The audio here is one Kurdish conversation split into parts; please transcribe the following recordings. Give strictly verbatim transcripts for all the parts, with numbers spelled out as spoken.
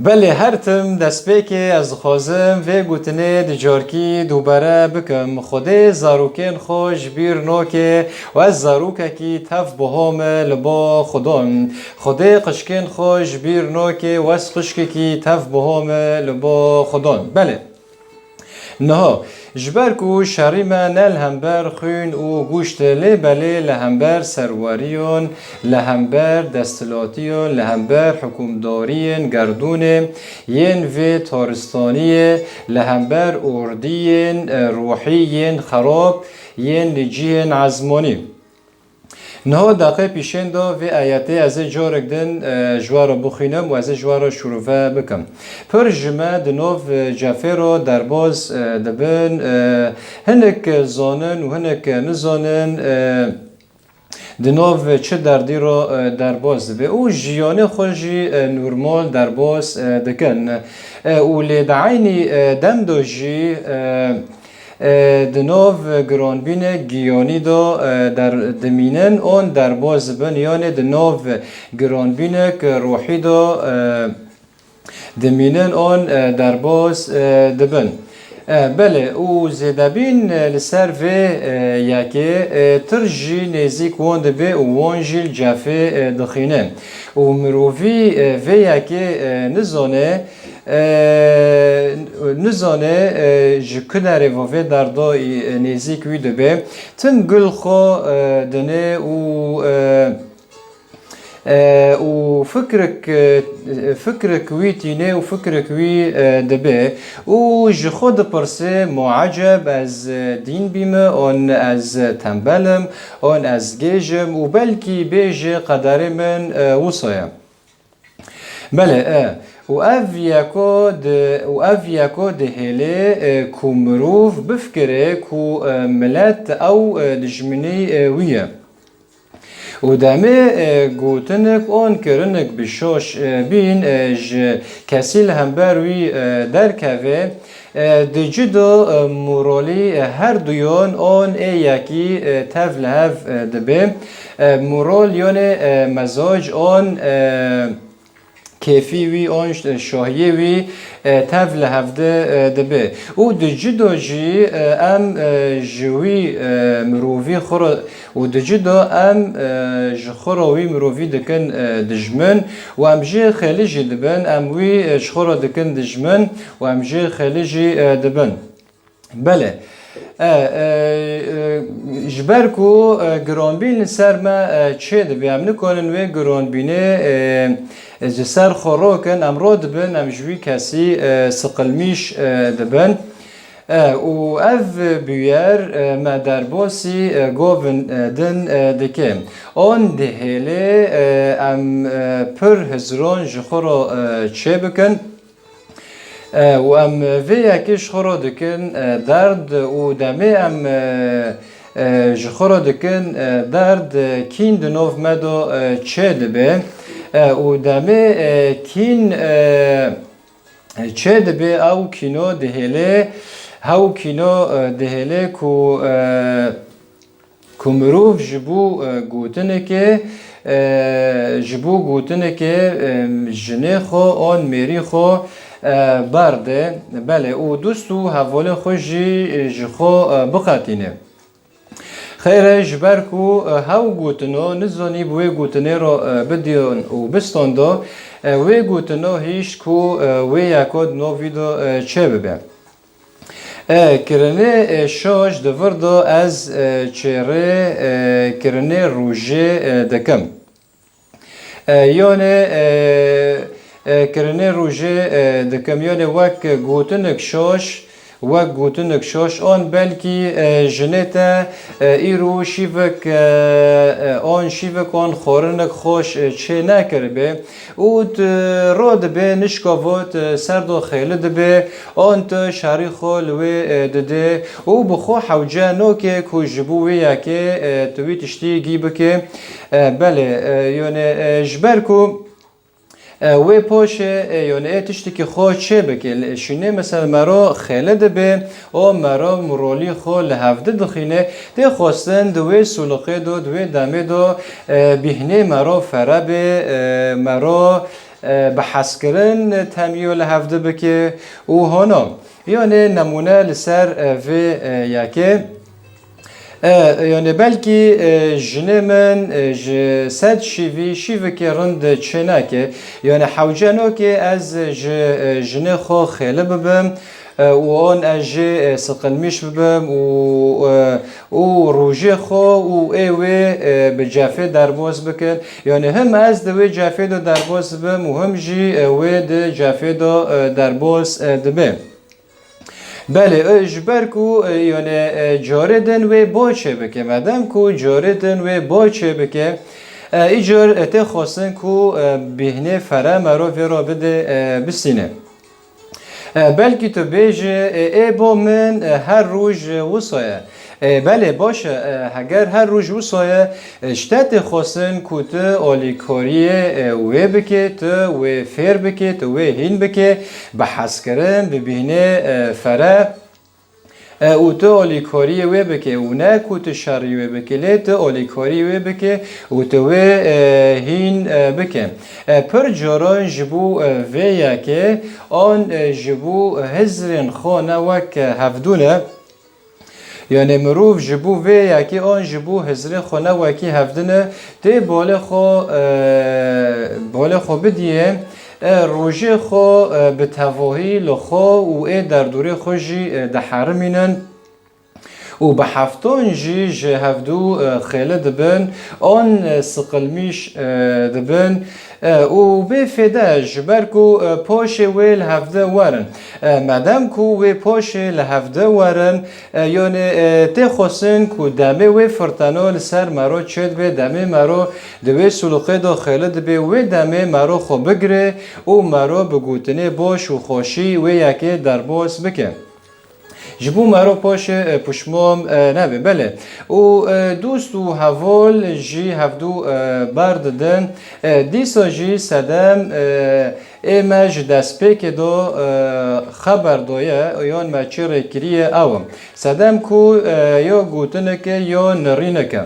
Belê, her tim destpêkê ez dixwazim vê gotinê di carkî dubare bikim. Xwedê zarokên xwe ji bîr noke û ez zarokekî tev biha me li ba Xudan. Xwedê qişkên xwe ji bîr noke û ez qişkekî tev biha me li ba Xudan. Belê. Niha, ji ber ku şerî me ne li hember xwîn û goşt e, lê belê li hember serweriyan, li hember desthilatiyan, li hember hikûmdariyên gerdûnê yên vê taristaniyê, li hember ordiyên, e, ruhî yên xerab yên li cihên ezmanî. Niha deqê pîşên de vê ayetê ez ê carek din, e, ji we re bixwînim û ez ê ji we re şûrove bikim. Pir ji me di nav, e, cefê re derbas, e, dibin, e, hinek zanin û hinek nizanin, e, di nav çi derdî re, e, derbas dibe û jiyanê xwe jî, e, normal derbas, e, dikin. E, û lê di eynî, e, dem de jî, e, e, di nav giranbînek giyanî de, e, der-, dimînin an derbas dibin, yanê di nav giranbînek ruhî de, e, dimînin an, e, derbas, e, dibin. E, belê, û zêdebîn, e, li ser vê, e, yekê, e, tir jî nêzîk wan dibe û wan jî li cefê, e, dixîne. Û mirovî, e, vê yekê, e, nizane, e, nizane, e, ji ku derê ve vê derda, e, nêzîk wî dibe. Tim gul xwe, e, dine û, e, e, û fikrek, e, fikrek wî tîne û fikrek wî, e, dibe û ji xwe dipirse, "Mueceb, ez, e, dîn bîme, an ez tembel im, an ez gêj im û belkî bêje qederê min, e, wisa ye." Belê, e, û ev yeko di, û ev yeko dihêle, e, ku mirov bifikire ku, e, milet ew, e, dijminî, e, wî ye. Û demê, e, gotinek an kirinek bi şaş, e, bîn, e, ji kesî li hember wî, e, derkeve, e, di cî de, e, moralî, e, her duyan an ê yekî, e, tev li hev, e, dibe. E, moral yanê, e, mezac an, e, kêfî wî an ş-, şahiyê wî, e, tev li hevde, e, dibe. Û di cî de jî, e, em, e, ji wî, e, mirovî xwe re, û di cî de em, e, ji xwe re wî mirovî dikin, e, dijmin û em jê xêlî jî dibin, em wî, e, ji xwe re dikin dijmin û em jê xêlî jî, e, dibin. Belê. E, e, e, ji ber ku, e, giranbîn li ser me, e, çê dibe, em nikarin wê giranbînê, e, e, ji ser xwe rokin, em ro dibin, em ji wî kesî, e, siqilmîş, e, dibin. E, û ev bûyer, e, me derbasî, e, govin, e, din, e, dike. An dihêlê, e, em, e, pir hizran ji xwe re, e, çê bikin. E, û em vê yekê ji xwe re dikin, e, derd û demê em, e, e, ji xwe re dikin, e, derd, e, kîn di nav me de, e, çê dibe. E, û demê, e, kîn, e, çê dibe, ew kîno dihêle, hew kîno, e, dihêle ku, e, ku mirov ji bo, e, gotinekê, e, ji bo gotinekê, e, jinê xwe an mêrî xwe, e, berde. Belê, û dost û hevalên xwe jî, e, ji xwe, e, biqetîne. Xeyr e, ji ber ku, e, hew gotino nizanî bi wê gotinê re, e, bidiyon û bistando, e, wê gotino hîşt ku, e, wê yeko di nav wî de, e, çê bibe. E, kirinê, e, şaş di vir de ez, e, çêrê, e, kirinê rojê, e, dikim. E, yanê, e, e, kirinê rojê, e, dikim. Yanê wek gotinik şaş, wek gotinik şaş, an belkî, e, jinê te, e, îro şîvik, e, e, an şîvik an xwarinik xweş, e, çê nekiribe. Û tu ro dibe nişka vo tu ser do xêli dibe, an tu şerî xwe li wê, e, dide û bi xwe hewce noke ku ji bo wê yekê, e, tu wî tiştî gî bike. E, belê, e, yone, e, ji ber ku, e, wê poşe, e, yone ê tiştekî xwe çê bike. Lê şînê mesela mero xêli dibe, o mero mirolî xwe li hevdi dixîne, tê xwestin di wê sûliqê do, di wê demê do, e, bîhnê mero fere be, e, mero, e, bi hezkirin temiyo li hevdi bike û hona. Yanê nemûne li ser, e, vê, e, yekê. E, yanê belkî, e, jinê min, e, ji sed şîvî şîvikê rind çênake. Yanê hewce nake ez ji, e, jinê xwe xêli bibim, e, û an ez jê, e, siqilmîş bibim û, e, û rojê xwe û ê wê, e, bi cefê derbas bikin. Yanî him ez di wê cefê de derbas dibim û him jî, e, wê di cefê de, e, derbas, e, dibe. Belê, e, ji ber ku, e, yanî, e, carê din wê bo çê bike. Madem ku carê din wê bo çê bike, e, îcar, e, tê xwestin ku, e, bîhnê fere mero vê re bide, e, bisîne. E, belkî tu bêjî, e, ê bo min, e, her roj, e, wisa ye. E, belê, baş e, e, heger her roj wisa ye, e, ji te tê xwestin ku tu alîkariyê, e, wê bikê, tu wê fêr bikê, tu wê hîn bikê, bi hezkirin, bi bîhnê, e, fere, e, û tu alîkariyê wê bikê û ne ku tu şerî wê bikê, lê tu alîkarî wê bikê û tu wê, e, hîn, e, bikê. E, pir caran ji bo, e, vê yekê an, e, ji bo hizrên xwe ne wek, e, hevdû ne. Yanê mirov ji bo vê yekê an ji bo hizrê xwe ne wekî hevdin e, tê balê xwe, e, balê xwe bidiyê, e, rojê xwe, e, bi tevahî li xwe û ê derdorê xwe jî, e, diherimînin û bi heftan jî ji hevdû, e, xêli dibin, an, e, siqilmîş, e, dibin, e, û bê fêde ji ber ku, e, paşê wê li hevde werin. E, madem ku wê paşê li hevde werin, e, yanê, e, tê xwestin ku demê wê firteno li ser mero çêdibe, demê mero di wê sûliqê de xêli dibe, wê demê mero xwe bigire û mero bi gotinê baş û xweşî wê yekê derbas bike. Ji bo mero paşê, e, pişman, e, nebe. Belê. Û, e, dost û heval jî hevdû, e, berdidin. E, dîsa jî sedem, e, ê me ji destpêkê de, e, xeber daye, yan me çi rê kiriye ew e. Sedem ku, e, ya gotineke ya nirîneke.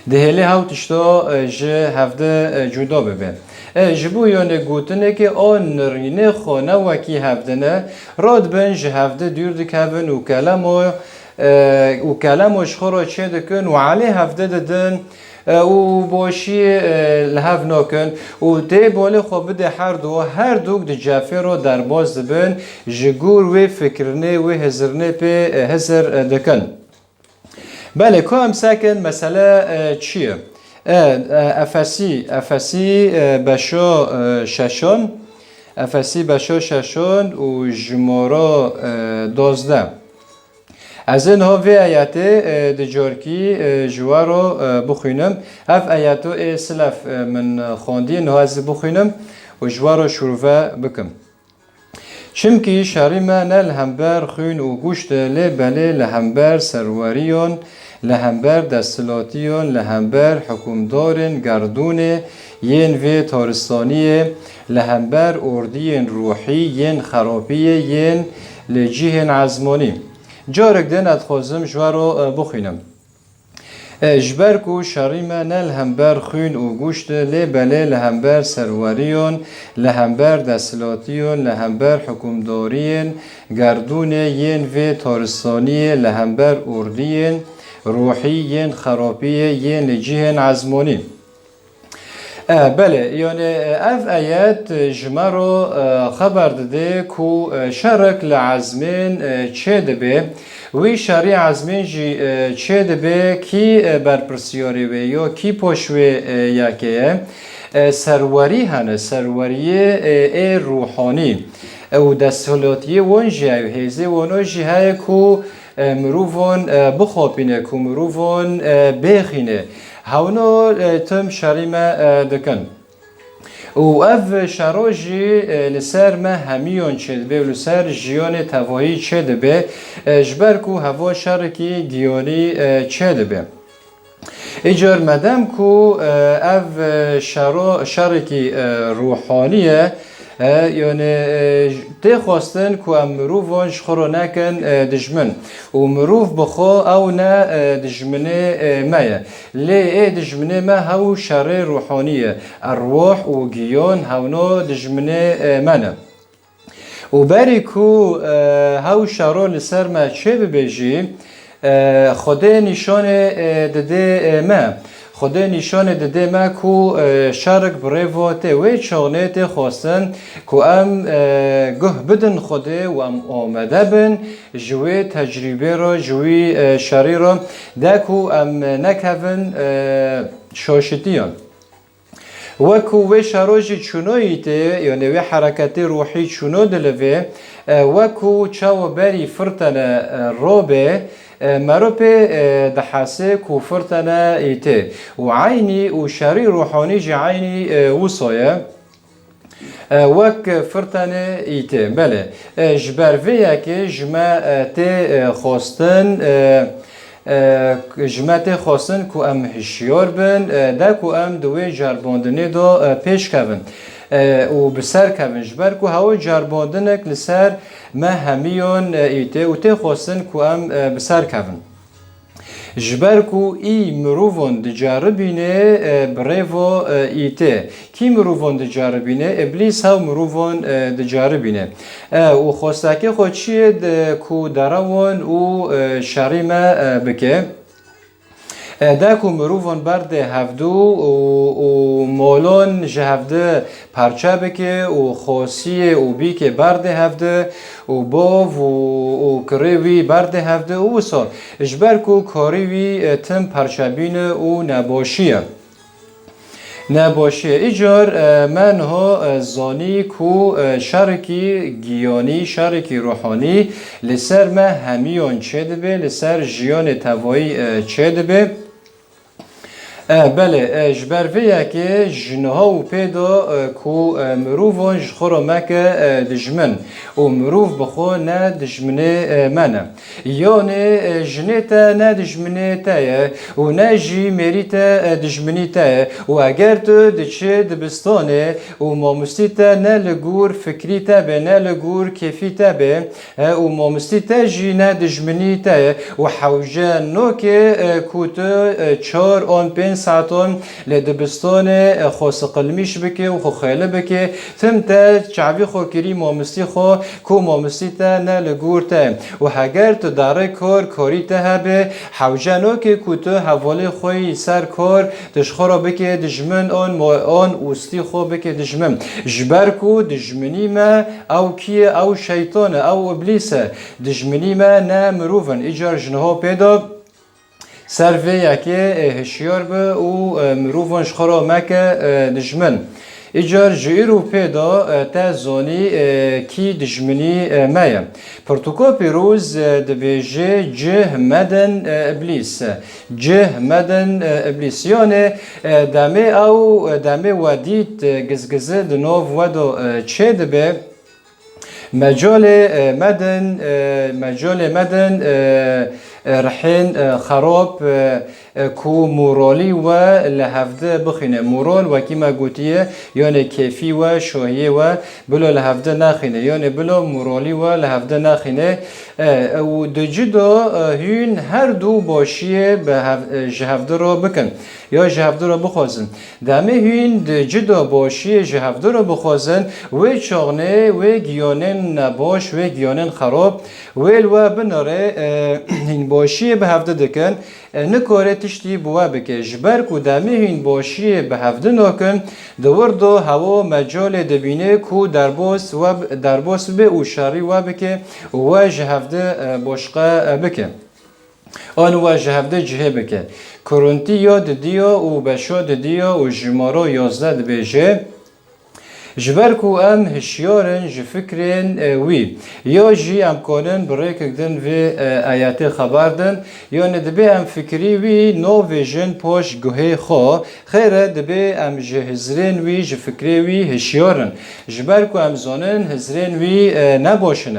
Dihêlê hew tişta, e, ji hevde, e, cuda bibe. E, ji bo yanê gotinekê a nirînê xwe ne wekî hevdin e, radibin ji hevde dûr dikevin û kelemo, e, û kelemo ji xwe re çêdikin û elê hevde didin, e, û boşiyê, e, li hev nakin û tê balê xwe bide her du, her dûk di cefê re derbas dibin, ji gor wê fikirinê, wê hizirnê pê, e, hizir, e, dikin. Belê, ku em sekin mesele, e, çi ye? E, e, Efesî, Efesî, e, beşo, e, şeşon, Efesî beşo şeşon û jimoro, e, dozdeh. Ez ê niha vê ayetê, e, di carkî, e, ji we re, e, bixwînim. Ev ayeto ê silef, e, min xwendî, niha ez ê bixwînim û ji we re şûrve bikim. Çimkî şerî me ne li hember xwîn û goşt e, lê belê li hember serweriyan, li hember desthilatiyan, li hember hikûmdarên gerdûnê yên vê taristaniyê, li hember ordiyên ruhî yên xerapiyê yên li cihên ezmanî. Carek din ez dixwazim ji we re, e, bixwînim. E, ji ber ku şerî me ne li hember xwîn û goşt e, lê belê li hember serweriyan, li hember desthilatiyan, li hember hikûmdariyên gerdûnê yên vê taristaniyê, li hember ordiyên ruhî yên xerapiyê yên li cihên ezmanî. E, belê, yanî, e, ev ayet, e, ji me re, e, xeber dide ku, e, şerek li ezmên, e, çêdibe. Wî şerî ezmên jî, e, çêdibe, kî, e, berpirsiyarê wê ya kî paş wê, e, yekê ye. E, serwerî hene, serweriyê, e, ê ruhanî. E, û desthilatiyê wan jî ew hêzê wan jî heye ku, e, mirovan, e, bixapîne, ku mirovan, e, bêxîne. Hewno, e, tim şerî me, e, dikin. Û ev şero jî, e, li ser me hemiyan çêdibe û li ser jiyanê tevahî çêdibe, e, ji ber ku heva şerekî giyanî, e, çêdibe. Îcar medem ku, e, ev, e, şero, şerekî, e, ruhanî ye, E, yani, e, j-, tê xwestin ku em mirovan ji xwe re nekin, e, dijmin. Û mirov bi xwe ew ne, e, dijminê, e, me ye. Lê ê dijminê me hew şerê ruhanî ye. Erwah û giyan hewno dijminê, e, me ne. Û berî ku, e, hew şero li ser me çê bibe jî, e, Xwedê nîşanê, e, didê, e, me. Xwedê nîşanê didê me ku, e, şerik bi rê ve tê. Wê çaxnê tê xwestin ku em, e, guh bidin Xwedê û em amade bin ji wê tecrîbê re, ji wî, e, şerî re, de ku em nekevin, e, şaşitiyan. Weku wê şero jî çûno îtê, yani wê hereketê ruhî çûno dilivê, e, weku çawa berî firtene, e, robe, e, mero pê, e, dihese ku firtene îtê. Û eynî û şerî ruhanî jî eynî, e, wisa ye. E, wek firtene îtê. Belê. E, ji ber vê yekê ji me, e, tê, e, xwestin, e, e, ji me tê xwestin ku em hişyar bin, e, de ku em di wê cerbandinê de, e, pêş kevin, e, û bi ser kevin. Ji ber ku hewa cerbandinek li ser me hemiyan, e, îtê û tê xwestin ku em, e, bi ser kevin. Ji ber ku î mirovan diceribîne, e, bi rê ve, e, îtê. Kî mirovan diceribîne? Îblîs hew mirovan, e, diceribîne. E, û xwestekê xwe çi ye de ku derewan û, e, şerî me, e, bike? E, de ku mirovan berde hevdu û, û molan ji hevdi parçe bike û xosiyê û bîkê berdê hevdi û bov û, û kirê wî berdê hevdi û wisa ji ber ku karî wî, e, tim parçebîne û nebaşî ye. Nebaşî ye. Îcar, e, me niha, e, zanî ku, e, şerekî giyanî, şerekî ruhanî li ser me hemiyan çêdibe, li ser jiyanê tevayî, e, çêdibe. E, belê, e, ji ber vê yekê ji niha û pê de, e, ku, e, mirovan ji xwe re meke, e, dijmin û mirov bi xwe ne dijminê, e, me ne. Yanê, e, jinê te ne dijminê te ye û ne jî mêrî te, e, dijminî te ye û eger tu diçî dibistanê û mamostî te ne li gor fikrî te be, ne li gor kêfî te be, e, û mamostî te jî ne dijminî te ye û hewce nokê, e, ku tu, e, çar an pênc saetan li dibistanê, e, xwe siqilmîş bike û xwe xêli bike, tim te çavî xwe kirî mamostî xwe ku mamostî te ne li gor te ye. Û heger tu darê kar karî te hebe, hewce nokê ku tu hevalê xwe yî ser kar tu ji xwe re bike dijmin an mo-, an ûstî xwe bike dijmin. Ji ber ku dijminî me ew kî ye? Ew şeytan e, ew îblîs e. Dijminî me ne mirov in. Îcar ji niha pê de ser vê yekê, e, hişyar bi û, e, mirovan ji xwe re meke, e, dijmin. Îcar ji îro pê de, e, te zanî, e, kî dijminî, e, me ye. Pirtûka Pîroz, e, dibêje, cih medin, e, îblîs. Cih medin, e, îblîs. Yanê, e, demê ew, e, demê we dît, e, gizgizi di nav we de, e, çêdibe. Mecalê, e, medin, e, mecalê medin, e, e, rihên, e, xerab, e, e, ku moralî we li hevdi bixîne. Moral wekî me gotiye, yanê kêfî we, şahiyê we, bilo li hevdi naxîne. Yanê bilo moralî we li hevdi naxîne. E, û di cida, e, hûn her du başiyê bi hev-, e, ji hevdi re bikin. Ya ji hevdi re bixwazin. Demê hûn di cida başiyê ji hevdi re bixwazin, wê çaxnê, wê giyanên nebaş, wê giyanên xerab, wê li we binere, e, hîn başiyê bi hevdi dikin, e, nikare tiştî bi we bike. Ji ber ku demê hûn başiyê bi hevdi nakin, di wir de hewa mecalê dibîne ku derbas we, derbas bibe û şerî we bike û we ji hevdi, e, başqe, e, bike. An we ji hevdê cihê bike. Kurintî ya didiya û beşa didiya û jimara yazdeh dibêje, ji ber ku em hişyar in ji fikrên, e, wî, ya jî em kanin bi rêkek din vê, e, ayetê xeber din, yanê dibê em fikrî wî navêjin paş guhê xwe, xêr e, dibê em ji hizrên wî, ji fikrê wî hişyar in. Ji ber ku em zanin hizrên wî, e, ne baş in.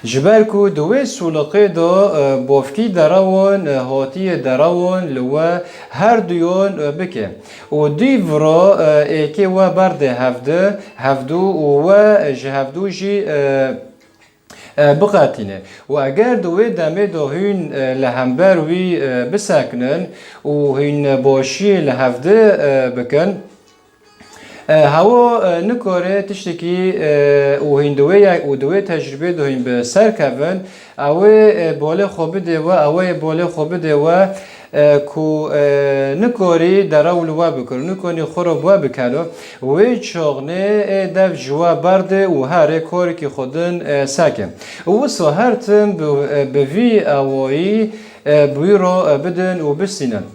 Ji ber ku di wê sûliqê de, e, bofkî derewan, e, hatiye derewan li we her duyan, e, bike. Û dîv re, e, êkê we berde hevdi, hevdû û we ji hevdû jî, e, e, biqetîne. Û eger di wê demê de hûn, e, li hember wî, e, bisekinin û hûn boşiyê li hevdi, e, bikin, e, hewa, e, nikare tiştekî, e, û hûn di wê yek û di wê tecrûbê de hûn bi ser kevin, ew ê, e, balê xwe bidê we, ew ê balê xwe bidê we, e, ku, e, nikarî derew li we bikir, nikarî xwe re bi we bikeno, wê çaxnê ê dev ji we berde û herê karekî xwe din, e, seke. Û wisa her tim bi, e, bi vî awayî, e, bi wî re, e, bidin û bistînin.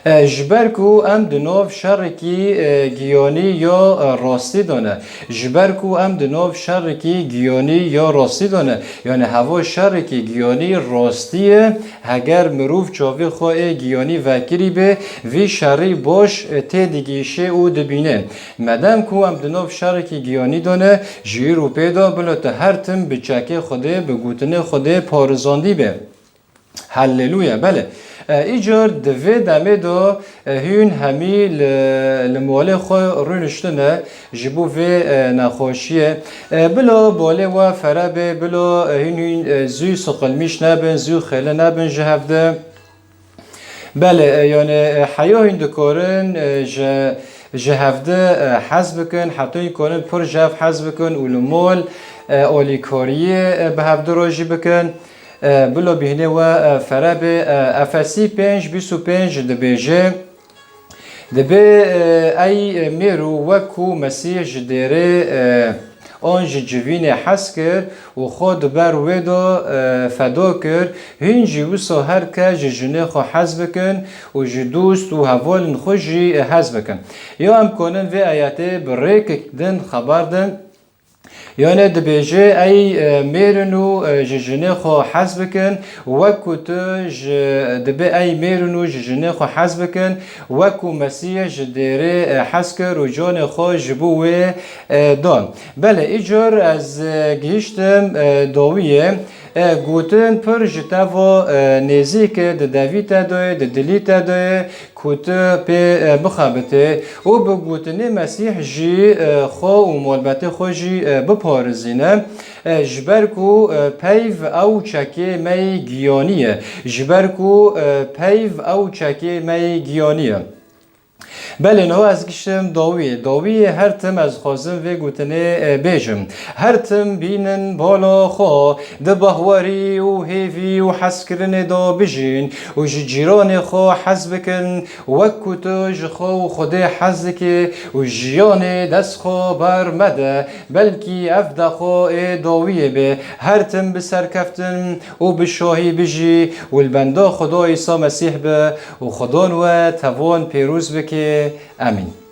E, ji ber ku em di nav şerekî, e, giyanî ya, e, rastî de ne. Ji ber ku em di nav şerekî giyanî ya rastî de ne. Yani heva şerekî giyanî rastî ye. Heger mirov çavê xwe ê giyanî vekirî bê, vî şerî baş, e, têdigihîşê û dibîne. Madem ku em di nav şerekî giyanî de ne, ji îro pê de bila tu her tim bi çekê Xwedê, bi gotinê Xwedê parizandî be. Halleluya, belê. E, îcar di vê demê de, e, hûn hemî li, li malê xwe rûniştine ji bo vê, e, nexweşiyê. E, bila balê we fere bê, bila, e, hûn, hûn, e, zû siqilmîş nebin, zû xêli nebin ji hevdi. Belê, e, yani, e, heya hûn dikarin, e, ji, ji hevdi, e, hez bikin, heta hûn karin pir ji hev hez bikin û li mal, e, alîkariyê, e, bi hevdi re jî bikin. E, bila bîhnê we, e, fere bê, e, Efesî pênc bîst û pênc dibêje, dibê, e, ey mêr û wek ku Mesîh ji dêrê, e, an ji civînê hez kir û xwe di ber wê de, e, feda kir, hûn jî wisa her kes ji jinê xwe hez bikin û ji dost û hevalên xwe jî, e, hez bikin. Ya em kanin vê ayetê bi rêkek din xeber din. Yani dibêje, ey, e, mêrin û, e, ji jinê xwe hez bikin, wek ku tu ji, dibê ey mêrin û ji jinê xwe hez bikin, wek ku Mesîh ji dêrê, e, hez kir û canê xwe ji bo wê, e, dan. Belê, îcar ez, e, gihiştim, e, dawiyê, e, gotin pir ji te ve, e, nêzîk e, di devî te de ye, di dilî te de ye, ku tu pê, e, bixebitê û bi gotinê Mesîh jî, e, xwe û malbetê xwe jî, e, biparizîne, e, ji ber ku, e, peyv ew çekê me yê giyanî ye, ji ber ku, e, peyv ew çekê me yê giyanî ye. Belê, niha ez giştim dawiyê. Dawiyê her tim ez dixwazim vê gotinê, e, bêjim. Her tim bînin bala xwe di bahwerî û hêvî û hezkirinê de bijîn û ji cîranê xwe hez bikin, wek ku tu ji xwe û Xwedê hez dikî û jiyanê dest xwe ber mede, belkî ev dexwe ê dawiyê be. Her tim bi serkeftin û bi şahî bijî û li benda Xweda Îsa Mesîh be û Xwedan we tevan pêroz bike. Amîn.